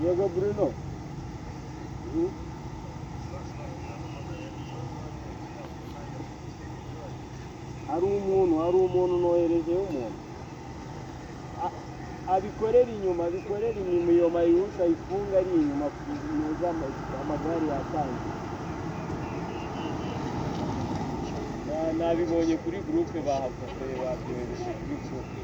Yego Bruno. Hari umuntu noherejeho umuntu abikorera inyuma iyo mayirusha ayifunga ari inyuma neza. Amagare yatangiye. Nabibonye kuri groupe, bahafotoye, babyohereje kuri groupe.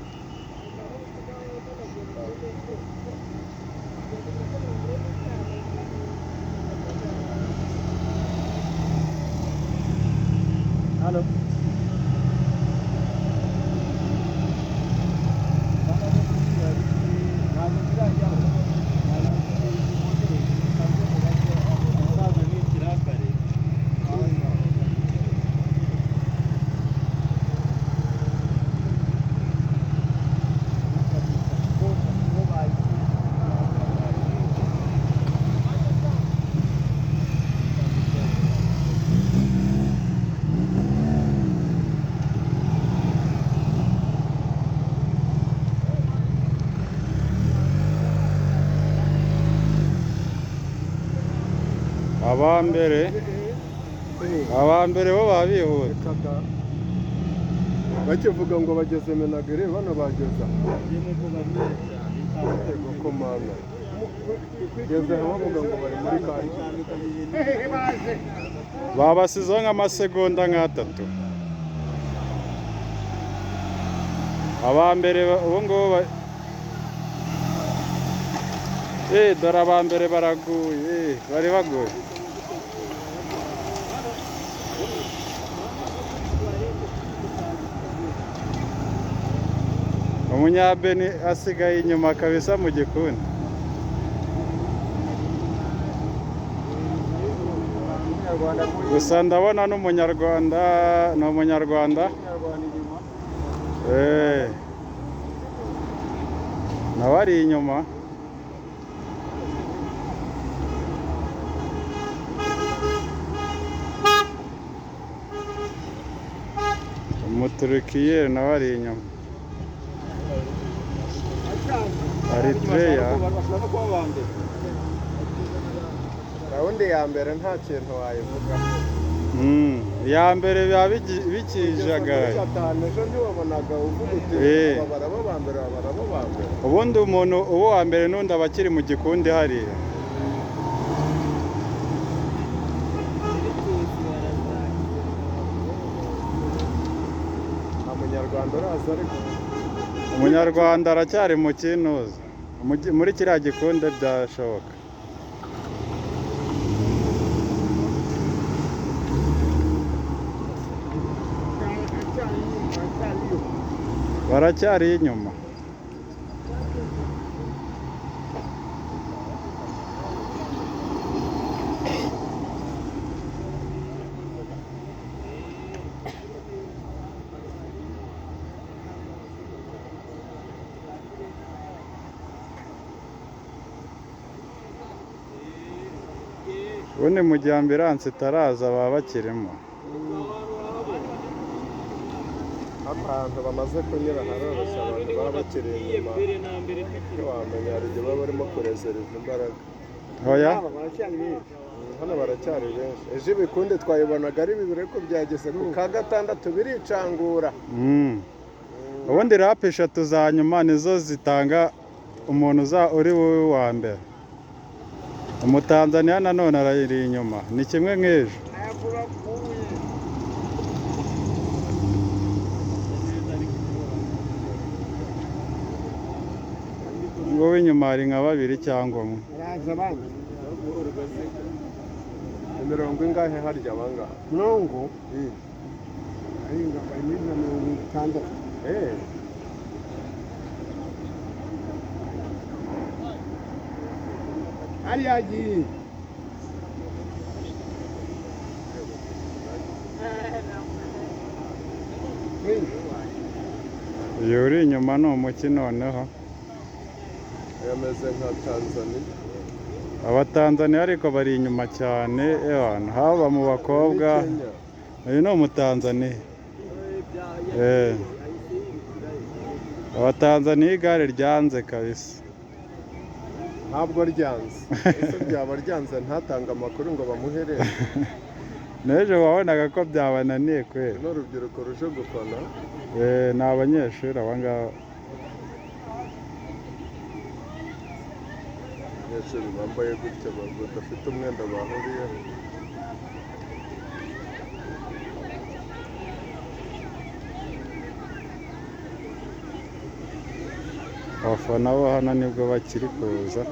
Hano ntabwo birajyaho. Umusaza ni ikirakare. Aba mbere bo baba bihuta. Bakivuga ngo bageze Minagri, bano bageze ego komanda geze aho bavuga ngo bari muri Kacyiru. Babasizeho nk'amasegonda nk'atatu aba mbere. Ubu ngubu dore aba mbere baraguye, bari baguye. Umunyabeni asigaye inyuma kabisa mu gikundi. Gusa ndabona n'umunyarwanda, ni umunyarwanda nawe ari inyuma. Umuturukiyeri nawe ari inyuma, Eritrea. Bashobora no kuba aba mbere. Round ya mbere nta kintu wayivuga. Iya mbere biba bikijagaraye. Gatanu ejo ntiwabonaga uvuga uti aba baraba ba mbere, aba baraba ba mbere. Ubundi umuntu uba uwa mbere n'undi aba akiri mu gikundi hariya. Nta munyarwanda uraza ariko. Umunyarwanda aracyari mu kinuza muri kiriya gikundi, byashoboka. Baracyari inyuma. Ubundi mu gihe ambulance itaraza baba bakirimo. Ahantu bamaze kunyura haroroshye, abantu baba bakiri inyuma Mbere na mbere tukiri ntiwamenya, hari igihe baba barimo kurezeriva imbaraga. Oya. Baracyari benshi. Hano baracyari benshi. Ejo ibikundi twayibonaga ari bibiri, ariko byageze ku ka gatandatu biricangura. Ubundi lap eshatu za nyuma nizo zitanga umuntu uza uri wowe wa mbere. Umutanzaniya nanone arari inyuma, ni kimwe nk'ejo. Ngo w'inyuma hari nka babiri cyangwa umwe. Haraza abandi. Imirongo ingahe harya abangaha? Mirongo arenga, bari muri za 60. Hariya agiye. Uyu uri inyuma ni umuki noneho? Yameze nka Tanzania. Abatanzaniya ariko bari inyuma cyane ewana, haba mu bakobwa. Muri Kenya. Uyu ni umutanzaniya. Abatanzaniya igare ryanze kabisa. Ntabwo ryanze. Ese ryaba ryanze ntatange amakuru ngo bamuherere? N'ejo wabonaga ko byabananiye kweri. Runo rubyiruko ruje gufana. Ni abanyeshuri aba ngaba. Abanyeshuri bambaye gutya badafite umwenda bahuriyeho. Abafana bo hano nibwo bakiri kuza.